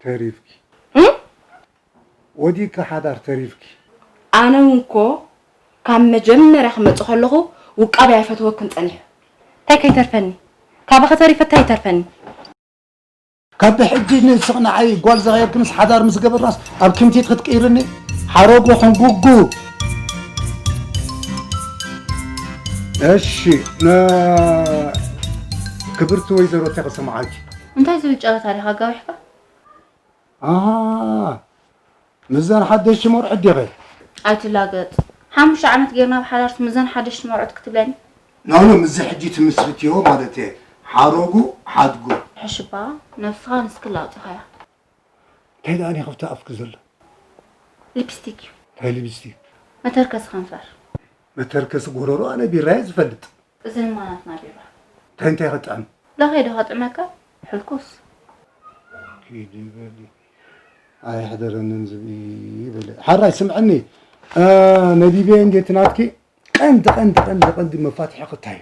ተሪፍኪ። እም? ወዲእኪ ሓዳር ተሪፍኪ። ኣነ እውን እኮ ካብ መጀመርያ ክመጽእ ከለኹ ውቃበይ ኣይፈትወክን ጸኒሑ። እንታይ ከይተርፈኒ? ካባኺ ተሪፈ እንታይ ይተርፈኒ? ካብ ብሕጂ ንስቕ ንዓይ ጓል ዘቐየርኪ ምስ ሓዳር ምስ ገበርናስ ኣብ ክምቲት ክትቅይርኒ ሓረጉ ሕንጉጉ። እሺ፣ ነ- ክብርቲ ወይዘሮ እንታይ ክሰምዓኪ? እንታይ ዝብል ጨረታ ዲኻ ኣጋዊሕካ? ኣሃ፣ ምዘን ሓደሽቲ መርዑት ዲኺ? ኣይትላገጽ። ሓሙሽተ ዓመት ጌርና ብሓዳርስ ምዘን ሓደሽቲ መርዑት ክትብለኒ? ናውኖ፣ ምዚ ሕጂ ትምስርትዮ ማለት እየ። ሓረጉ ሓድጉ። ሕሽባ፣ ነብስኻ ንስክላ ኣውጺኻያ። እንታይ ደኣ እኔ ክፍቲ ኣፍኪ ዘሎ? ሊፕስቲክ እዩ። እንታይ ሊፕስቲክ? መተርከሲ ከንፈር። መተርከሲ ጎረሮ ኣነ ቢራየ ዝፈልጥ። እዚ ድማ ናትና ቢራ። እንታይ እንታይ ክጥዕም? ለኸይ ዶ ከጥዕመካ? ሕልኩስ። ኪዲ በሊ። ኣይሕደረንን ዝብኢ በለ። ሓራይ ስምዕኒ። እ፣ ነቢቤ እንዴት ናትኪ? ቀንዲ ቀንዲ ቀንዲ ቀንዲ መፋትሒ ክታይ።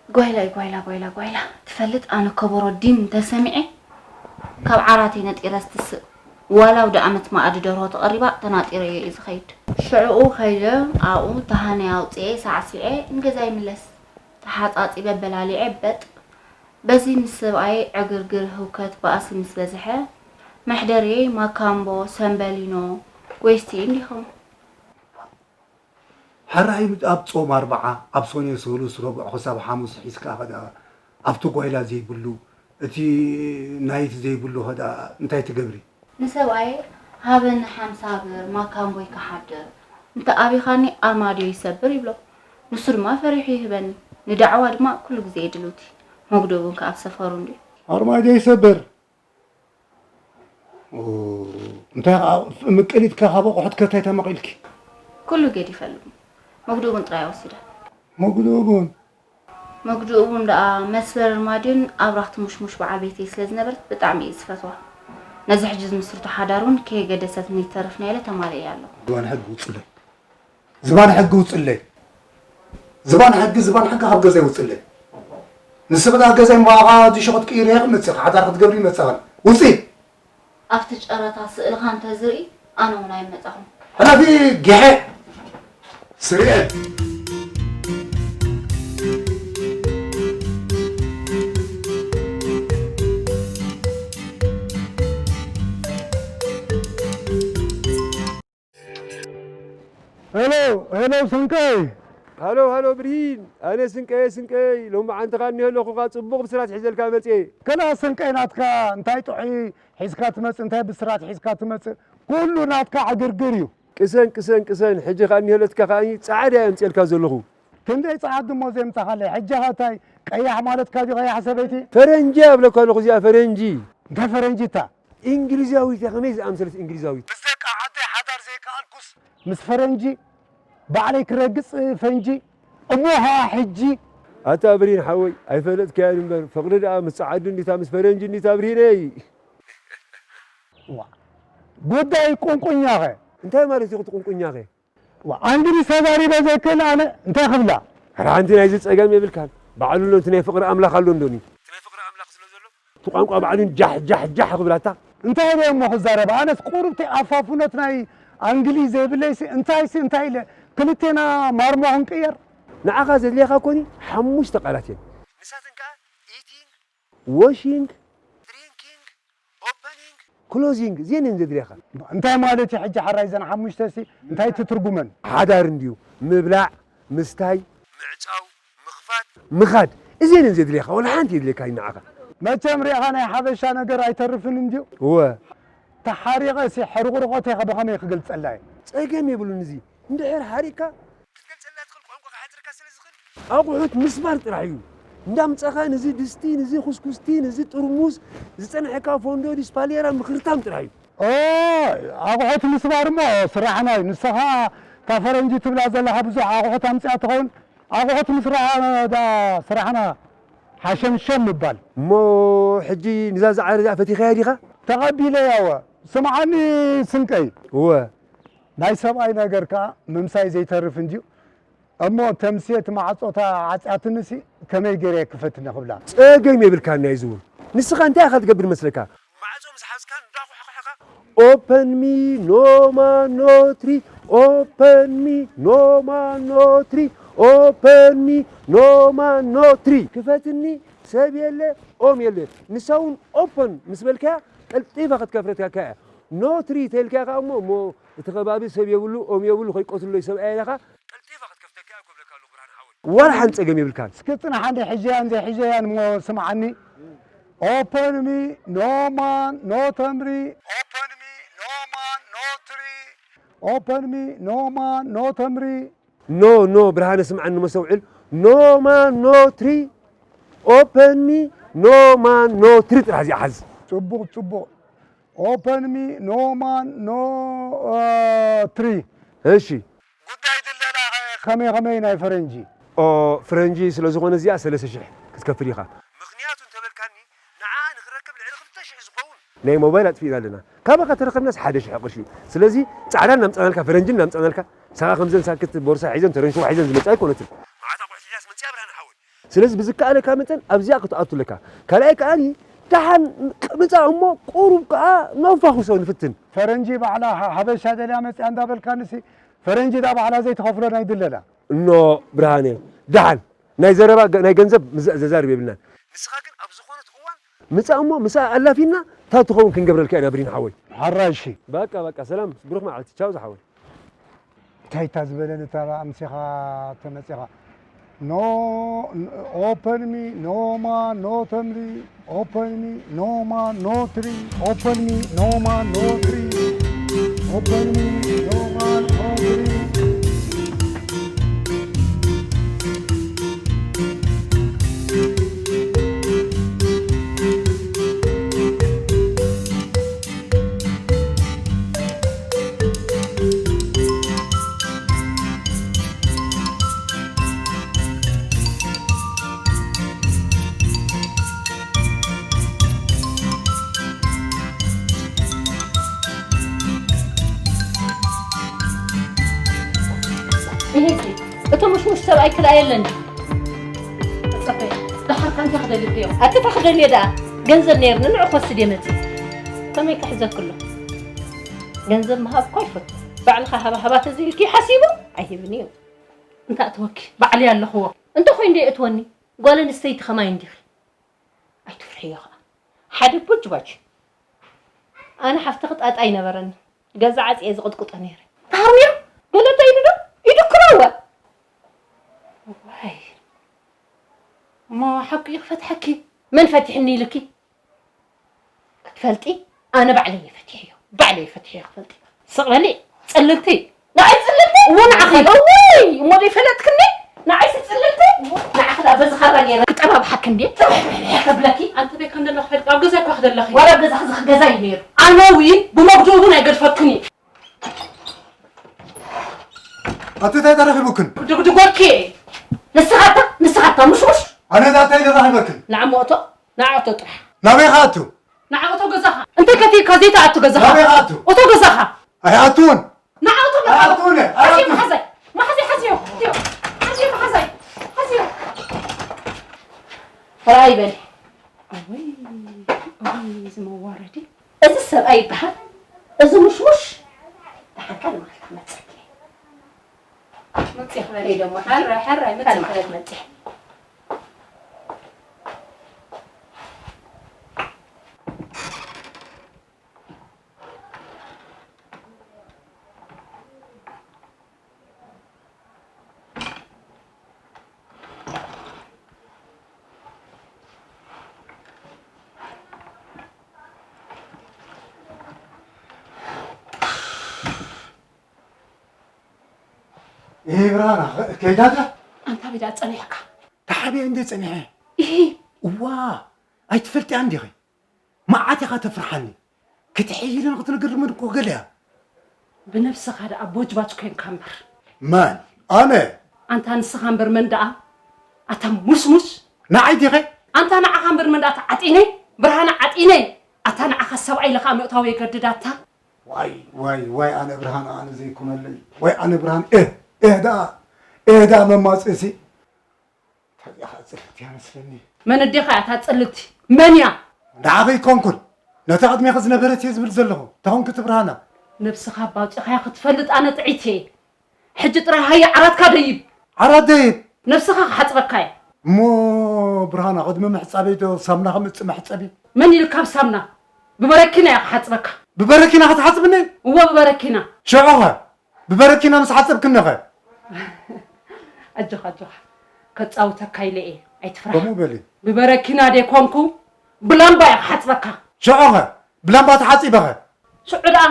ጓይላ እዩ፣ ጓይላ፣ ጓይላ፣ ጓይላ። ትፈልጥ ኣነ ከበሮ ዲም እንተሰሚዐ ካብ ዓራተይ ነጢረ ዝትስእ። ዋላ ኣውደ ኣመት መኣዲ ደርሆ ተቐሪባ ተናጢረዮ እዩ ዝኸይድ። ሽዕኡ ከይደ ኣብኡ ተሃነይ ኣውፅኤ ሳዕሲዐ ንገዛ ይምለስ። ተሓፃፂበ በላሊዐ በጥ። በዚ ምስ ሰብኣየይ ዕግርግር፣ ህውከት፣ ባእሲ ምስ በዝሐ፣ መሕደሪየይ ማካምቦ፣ ሰምበሊኖ፣ ዌስት ኢንድ ይኸውን። ሕራይ ኣብ ጾም ኣርብዓ፣ ኣብ ሰኑይ፣ ሰሉስ፣ ረቡዕ ክሳብ ሓሙስ ሒዝካ ኸ ደኣ ኣብቲ ጓይላ ዘይብሉ፣ እቲ ናይት ዘይብሉ ኸ ደኣ እንታይ ትገብሪ? ንሰብኣየ፣ "ሃበኒ ሓምሳ ብር፣ ማካምቦይ ክሓድር፣ እንተ ኣቢኻኒ ኣርማድዮ ይሰብር" ይብሎ። ንሱ ድማ ፈሪሑ ይህበኒ። ንዳዕዋ ድማ ኩሉ ግዜ እየ ድልውቲ። መጉደኡ እውን ከኣ ኣብ ሰፈሩ እንድዩ። ኣርማድዮ ይሰብር? ኦ፣ እንታይ ከኣ ምቅሊትካ ካብ ኣቑሑት ከ እንታይ ተመቒልኪ? ኩሉ ገዲፈሉ። መጉደኡ እውን ጥራይ ወሲደ። መጉደኡ እውን? መጉደኡ እውን ደኣ መስበር ኣርማድዮን ኣብራኽቲ ሙሽሙሽ በዓል ቤተይ ስለ ዝነበረት ብጣዕሚ እየ ዝፈትዋ። ነዚ ሕጂ ዝምስርቶ ሓዳር እውን ከየገደሰትኒ ይተርፍ ናይ ኢለ ተማሊኤ ኣለኹ። ዝባን ሕጊ ውፅለይ። ዝባን ሕጊ ውፅለይ። ዝባን ሕጊ፣ ዝባን ሕጊ ካብ ገዛይ ውፅለይ። ንስኺ ደኣ ገዛይ እምበኣኻ ዲሾ ክትቅይሪ እየ ክመፅእ፣ ሓዳር ክትገብሪ ይመፅእኽን። ውፂ! ኣብቲ ጨረታ ስእልኻ እንተዝርኢ ኣነ እውን ኣይመጻኹን። ሕለፊ ጊሐ ስርኤት። ሄሎ፣ ሄሎ፣ ስንቀይ። ሃሎ፣ ሃሎ፣ ብርሂን። ኣነ ስንቀየ፣ ስንቀይ። ሎሚ መዓንቲ ኸኣ እኒሀ ኣለኹ፣ ኸኣ ጽቡቕ ብስራት ሒዘልካ መጽየ። ከላ ስንቀይ ናትካ እንታይ ጥዑይ ሒዝካ ትመጽእ፣ እንታይ ብስራት ሒዝካ ትመጽእ፣ ኩሉ ናትካ ዕግርግር እዩ። ቅሰን፣ ቅሰን፣ ቅሰን። ሕጂ ኸኣ እኒሀ ለትካ ኸኣ ጻዕዳ እየ ኣምጽኤልካ ዘለኹ። ክንደይ ጸዓት ድሞ ዘምጻኻለይ? ሕጂ ኸ እንታይ ቀያሕ ማለትካ ድዩ፣ ቀያሕ ሰበይቲ? ፈረንጂ እብለካ ኣለኹ፣ እዚኣ ፈረንጂ። እንታይ ፈረንጂ እታ? እንግሊዛዊት እያ፣ ከመይ ዝኣምሰለት እንግሊዛዊት? ምስ ደቂ ዓደይ ሓዳር ዘይከኣልኩስ ምስ ፈረንጂ ባዕለይ ክረግጽ ፈንጂ። እሞ ኸኣ ሕጂ ኣታ ብሪን ሓወይ፣ ኣይፈለጥካያን እምበር፣ ፍቕሪ ደኣ ምስ ጸዓዱ እንዲታ ምስ ፈረንጂ እንዲታ ብሪነይ። ዋ፣ ጉዳይ ቁንቁኛኸ? እንታይ ማለት እዩ እቲ ቁንቁኛኸ? ዋ፣ ኣንግሊዝ ተዛሪበ ዘይክእል ኣነ እንታይ ክብላ? ኧረ ሓንቲ ናይዚ ጸገም የብልካን። ባዕሉ ኣሎ፣ እቲ ናይ ፍቕሪ ኣምላኽ ኣሎ እንዶኒ። እቲ ናይ ፍቕሪ ኣምላኽ ስለ ዘሎ፣ እቲ ቋንቋ ባዕሉ ጃሕ፣ ጃሕ፣ ጃሕ ክብላታ። እንታይ ኢለ እሞ ክዛረብ? ኣነስ ቁሩብቲ ኣፋፍኖት ናይ ኣንግሊዝ ዘይብለይሲ፣ እንታይሲ እንታይ ኢለ? ክልቴና ማርሞ ክንቅየር? ንዓኻ ዘድልየኻ ኮኒ ሓሙሽተ ቃላት እየን። ንሳተን ከኣ ኢቲንግ፣ ዋሺንግ፣ ድሪንኪንግ፣ ኦፐኒንግ፣ ክሎዚንግ፣ እዚኤን እየን ዘድልያኻ። እንታይ ማለት እዩ ሕጂ ሓራይ እዘን ሓሙሽተ ሲ እንታይ ትትርጉመን? ሓዳር እንድዩ፣ ምብላዕ፣ ምስታይ፣ ምዕጻው፣ ምኽፋት፣ ምኻድ፣ እዚኤን እየን ዘድልያኻ። ወላ ሓንቲ የድልየካ እዩ ንዓኻ። መቸም ሪእኻ ናይ ሓበሻ ነገር ኣይተርፍን እንድዩ። እወ። ተሓሪቐ ሲ ሕርቑርቖተይ ከ ብኸመይ ክገልጸላ እየ? ጸገም የብሉን እዚ። እንድሕር ሓሪቕካ ክትገልጸላ ትኽእል ቋንቋ ክሓጽረካ ስለ ዝኽእል። ኣቑሑት ምስባር ጥራሕ እዩ። እንዳምጻኻ ንዚ ድስቲ፣ ንዚ ኩስኩስቲ፣ ንዚ ጥርሙስ፣ ዝጸንሐካ ፎንዶ ድዩ ስፓልየራ ምኽርታም ጥራሕ እዩ። ኦ፣ ኣቑሑት ምስባር እሞ ስራሕና እዩ። ንስኻ እታ ፈረንጂ ትብላ ዘለኻ ብዙሕ ኣቑሑት ኣምጺኣ ትኸውን። ኣቑሑት ምስራሕ ደኣ ስራሕና ሓሸምሸም ምባል። እሞ ሕጂ ንዛ ዝዓረ እዚኣ ፈቲኻያ ዲኻ? ተቐቢለያ እወ። ስምዓኒ ስንቀይ። እወ። ናይ ሰብኣይ ነገር ከኣ ምምሳይ ዘይተርፍ እንድዩ። እሞ ተምስየ እቲ ማዕጾ እታ ዓጽያትንሲ ከመይ ገይረ እየ ክፈትን ክብላ? ጸገም የብልካን ናይዚ እውን። ንስኻ እንታይ ኢኻ ትገብር መስለካ? ማዕጾ ምስ ሓዝካ እንዳኹሕኳሕካ፣ ኦፐን ሚ፣ ኖ ማን ኖ ትሪ፣ ኦፐን ሚ፣ ኖ ማን ኖ ትሪ፣ ኦፐን ሚ፣ ኖ ማን ኖ ትሪ። ክፈትኒ፣ ሰብ የለ፣ ኦም የለ። ንሳ እውን ኦፐን ምስ በልካያ ቀልጢፋ ክትከፍተካ እያ። ኖ ትሪ ተልካያ ከኣ እሞ፣ እሞ እቲ ከባቢ ሰብ የብሉ፣ ኦም የብሉ፣ ከይቀትሎ እዩ ሰብኣይ ኢለኻ ቀልጢፋ ክትከፍተካ እያ ክብለካ ኣለኹ ብርሃን ሓወይ። ዋላ ሓንቲ ጸገም የብልካን። እስኪ ጽናሕ እንደ ሕጀያን ዘይሕጀያን እሞ ስምዓኒ። ኦፐን ሚ፣ ኖ ማን፣ ኖ ተምሪ። ኦፐን ሚ፣ ኖ ማን፣ ኖ ትሪ። ኦፐን ሚ፣ ኖ ማን፣ ኖ ተምሪ። ኖ፣ ኖ፣ ብርሃነ ስምዓኒ መስተውዕል። ኖ ማን፣ ኖ ትሪ። ኦፐን ሚ፣ ኖ ማን፣ ኖ ትሪ ጥራሕ እዚኣ ሓዝ። ጽቡቕ፣ ጽቡቕ። ኦፐን ሚ፣ ኖ ማን፣ ኖ፣ እ፣ ትሪ። እሺ። ጉዳይ ድለላ ከ ከመይ ከመይ ናይ ፈረንጂ? ኦ፣ ፈረንጂ ስለ ዝኾነ እዚኣ ሰለስተ ሽሕ ክትከፍል ኢኻ። ምኽንያቱ እንተበልካኒ፣ ንዓ ንኽረክብ ልዕሊ ክልተ ሽሕ ዝኸውን ናይ ሞባይል ኣጥፊእና ኣለና። ካባኻ ተረኸብናስ ሓደ ሽሕ ቅርሺ እዩ። ስለዚ ጻዕዳ እናምጻናልካ፣ ፈረንጂ እናምጻናልካ፣ ሳኻ ከምዘን ሳክት ቦርሳ ሒዘን ተረንሽዋ ሒዘን ዝመጻ ኣይኮነትን። መዓት ኣቑሑት ሒዛስ መጺኣ ብርሃነ ሓወይ። ስለዚ ብዝከኣለካ መጠን ኣብዚኣ ክትኣቱ ኣለካ። ካልኣይ ከኣኒ ደሓን ምጻእ እሞ ቁሩብ ከኣ ነፋኹሶ ንፍትን። ፈረንጂ ባዕላ ሓ-፣ ሓበሻ ደልያ መጺኣ እንዳበልካንሲ ፈረንጂ ደኣ ባዕላ ዘይትኸፍሎ ናይ ድለላ። እኖ ብርሃነ፣ ደሓን ናይ ዘረባ ገ-፣ ናይ ገንዘብ ምዝ-፣ ዘዛርብ የብልናን። ንስኻ ግን ኣብ ምጻእ እሞ ምሳእ ኣላፊና፣ እታ ትኸውን ክንገብረልካ ኢና ብሪን ሓወይ። ሓራይ እሺ። በቃ በቃ ሰላም ብሩኽ መዓልቲ ቻው ዝሓወይ። እንታይ እታ ዝበለ ነታ ኣምሲኻ ተመጺኻ? No, open me, no man, no ተምሪ, open me, no man, no tree, open me, no man, no tree, open me, no man, no tree. እሄሲ እቶ ምሽሙሽ ሰብኣይ ክልኣ የለን። ጸፈ ደሓር ካንታ ክደልዮ ኣቲ ታክደልዮ ደኣ ገንዘብ ነይርኒ ንዑ ክወስድ እየ መጽእ። ከመይ ክሕዘክሎ? ገንዘብ ምሃብ እኳ ይፈቱ። ባዕልኻ ሃባ ሃባ ተዘይልኪ ሓሲቡ ኣይህብን እዩ። እንታይ እትወኪ? ባዕለይ ኣለኽዎ። እንተ ኮይኑ ደይ እትወኒ? ጓል ኣንስተይቲ ኸማይ እንዲኺ። ኣይትፍርሕዮ ኸኣ። ሓደ ቦጅባጅ። ኣነ ሓፍትኺ ጣጣ ይነበረኒ። ገዛ ዓጽየ ዝቕጥቅጦ ነይረ። ተሃርምዮ? ገለ እንታይ ኢሉ ዶ? ኢዱ ክረወ። ዋይ። እሞ ሓቁ እዩ ክፈትሐኪ። መን ፈቲሕኒ ኢልኪ? ክትፈልጢ ኣነ ባዕለይ እየ ፈቲሐዮ። ባዕለይ እየ ፈቲሐዮ ክፈልጢ። ስቕ በሊ ጽልልቲ። ንዓይ ጽልልቲ? እዎ ንዓኺ። እውይ እሞ ዘይፈለጥክኒ? ንዓይሲ ጽልልቲ? ንዓኺ ደኣ በዚ ካራ ገይረ ክጠባብሓኪ እንዴ? ተብሕሕሕ ከብለኪ። ኣንቲ በይ ከም ዘለኹ ፈልጥ ኣብ ገዛ እኳ ክደለኺ። ዋላ ኣብ ገዛኺ ዝኽገዛ እዩ ነይሩ። ኣነ እውን ብመጉድኡ እውን ኣይገድፈክን እዩ። ኣቲ እንታይ ተረኺቡክን? ድጉድጎኪ። ንስኻታ ንስኻታ ሙሽሙሽ። ኣነ እዛ እንታይ ተረኺበክን? ንዓሞ እቶ ንዓቶ ጥራሕ። ናበይ ከኣቱ? ንዓቶ ገዛኻ። እንታይ ከፊካ ዘይተኣቱ ገዛኻ? ናበይ ከኣቱ? እቶ ገዛኻ። ኣይኣቱን። ንዓቶ ኣይኣቱን። ሓዚ ኣይኣቱን። መሓዘይ ሓዝዮ። ሓዝዮ መሓዘይ። ሓዝዮ። ራይ በል። ኣወይ ኣወይ ዝመዋረዲ። እዚ ሰብኣይ ይበሃል። እዚ ሙሽሙሽ ደሓን ካልእ መዓልቲ ክመፀኪ። መፅእ ክበለይ ደሞ ሓራይ ሓራይ መፅእ ክበለይ መፅእ። ይህ ብርሃና ከይዳታ ኣንታ ቤዳ ጸኒሕካ ተሓቢአ እንደ ጸኒሐ ይሄ እዋ ኣይትፈልጥያ እንዲኺ መዓት ኢኻ ተፍርሓኒ ክትሕይልን ክትነግር ምን እኮ ገለ እያ ብነብስኻ ደኣ ቦጅባጅ ኮይንካ እምበር መን ኣነ ኣንታ ንስኻ እምበር መን ደኣ ኣታ ሙስሙስ ንዓይ ዲኸ ኣንታ ንዓኻ እምበር መን ደኣ ተዓጢነይ ብርሃነ ዓጢነይ ኣታ ንዓኻ ሰብኣይ ኢለ ከኣ ምእታው የገድድ ኣታ ዋይ ዋይ ዋይ ኣነ ብርሃን ኣነ ዘይኮነለይ ዋይ ኣነ ብርሃን እህ እህ ደኣ እህ ደኣ መማፅእሲ እንታይ እያ ጽልልቲ እያ መስለኒ መን ኣዴኻ እያ እታ ጽልልቲ መን እያ ንዓኺ ኣይኮንኩን ነታ ቅድሜኺ ዝነበረት እየ ዝብል ዘለኹ ተኾንኪ እቲ ብርሃና ነብስኻ ኣባ ኣውጺእኻያ ክትፈልጥ ኣነ ጥዒት እየ ሕጂ ጥራይ ሃየ ዓራትካ ደይብ ዓራት ደይብ ነብስኻ ክሓጽበካ እየ እሞ ብርሃና ቅድሚ ምሕጻበይ ዶ ሳምና ከምጽእ መሕጸቢ መን ኢልካ ብ ሳምና ብበረኪና እየ ክሓጽበካ ብበረኪና ክትሓጽብኒ እወ ብበረኪና ሽዑኸ ብበረኪና ምስ ሓጸብክኒ ኸ ኣጆኻ ኣጆኻ ከጻውተካ ኢለ እየ ኣይትፍራሕ ከምኡ በሊ ብበረኪና ደይኮንኩ ብላምባ እየ ክሓጽበካ ሽዑኸ ብላምባ ተሓጺበኸ ሽዑ ደኣ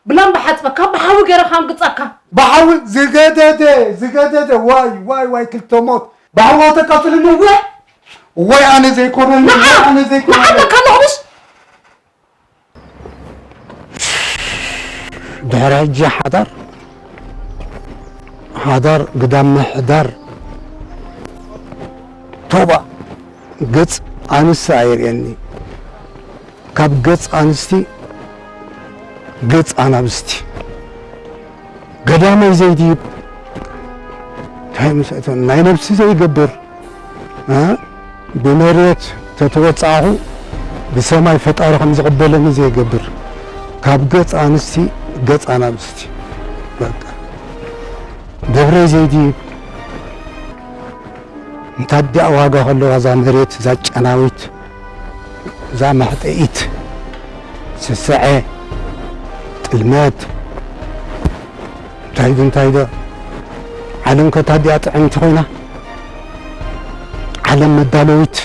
ብላምባ ሓጽበካ ብሓዊ ገይረ ካንግጸካ ብሓዊ ዝገደደ ዝገደደ ዋይ ዋይ ዋይ ክልተ ሞት ብሓዊ ተቃጽልኒ እወ ወይ ኣነ ዘይኮነኒ ወይ ኣነ ዘይኮነኒ ንዓለካ ኣለኹ ምስ ድሕሪ ሕጂ ሓዳር ሓዳር ግዳም ምሕዳር ቶባእ ገፅ ኣንስቲ ኣየርእየኒ ካብ ገፅ ኣንስቲ ገፅ ኣናብስቲ ገዳመይ ዘይድይብ እንታይ ምስ እቶም ናይ ነብሲ ዘይገብር እ ብመሬት ተተወጻእኹ ብሰማይ ፈጣሪ ከም ዝቕበለኒ ዘይገብር ካብ ገጽ ኣንስቲ ገጽ ኣናብስቲ በቃ ደብረይ ዘይድይብ እንታ ድኣ ዋጋ ከለዋ እዛ መሬት እዛ ጨናዊት እዛ መሕጠኢት ስስዐ፣ ጥልመት፣ እንታይ ዶ እንታይ ዶ፣ ዓለም ከ ታዲኣ ጥዕምቲ ኮይና? ዓለም መዳለዊት፣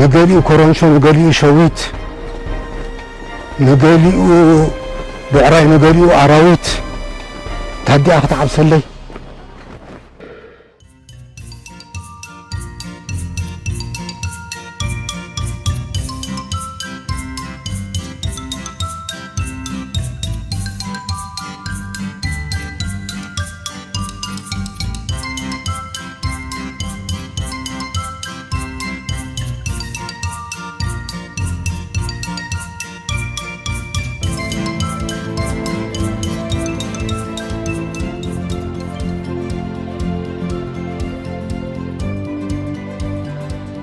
ንገሊኡ ኮረንሾ፣ ንገሊኡ ሸዊት፣ ንገሊኡ ብዕራይ፣ ንገሊኡ ኣራዊት ታዲኣ ክትዓብሰለይ?